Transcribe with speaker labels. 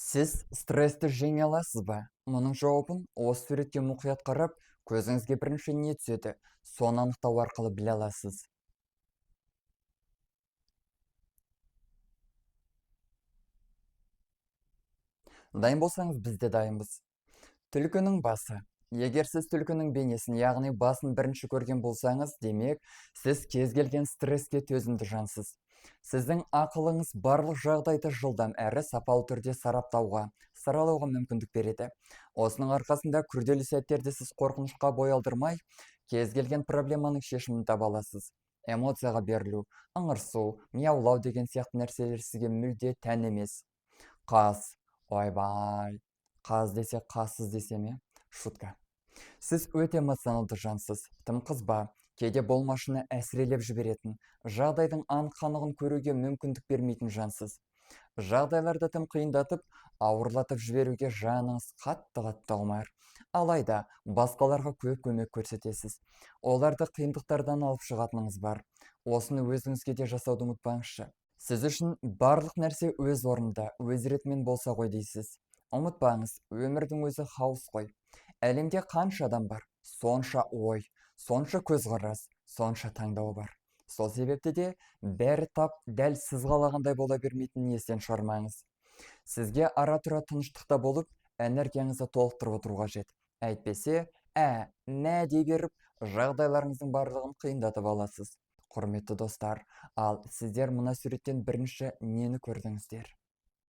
Speaker 1: Сіз стрессті жеңе аласыз ба? Мұның жауабын осы суретке мұқият қарап, көзіңізге бірінші не түседі, соны анықтау арқылы біле аласыз. Дайын болсаңыз, біз де дайынбыз. Түлкінің басы. Егер сіз түлкінің бейнесін, яғни басын бірінші көрген болсаңыз, демек, сіз кез келген стресске төзімді жансыз. Сіздің ақылыңыз барлық жағдайды жылдам әрі сапалы түрде сараптауға, саралауға мүмкіндік береді. Осының арқасында күрделі сәттерде сіз қорқынышқа бой алдырмай, кез келген проблеманың шешімін таба аласыз. Эмоцияға берілу, ыңырсу, мияулау деген сияқты нәрселер сізге мүлде тән емес. Қаз, ойбай, қаз десе қассыз десе ме? Шутка. Сіз өте эмоционалды жансыз, тым қызба, кейде болмашыны әсірелеп жіберетін, жағдайдың анық-қанығын көруге мүмкіндік бермейтін жансыз. Жағдайларды тым қиындатып, ауырлатып жіберуге жаныңыз қатты-қатты құмар. Алайда басқаларға көп көмек көрсетесіз. Оларды қиындықтардан алып шығатыныңыз бар. Осыны өзіңізге де жасауды ұмытпаңызшы. Сіз үшін барлық нәрсе өз орнында, өз ретімен болса ғой дейсіз. Ұмытпаңыз, өмірдің өзі хаос қой. Әлемде қанша адам бар, сонша ой, сонша көзқарас, сонша таңдау бар. Сол себепті де бәрі тап дәл сіз қалағандай бола бермейтінін естен шығармаңыз. Сізге ара-тұра тыныштықта болып, энергияңызды толықтырып отыру қажет. Әйтпесе, ә, мә дей беріп, жағдайларыңыздың барлығын қиындатып аласыз. Құрметті достар, ал сіздер мына суреттен бірінші нені көрдіңіздер?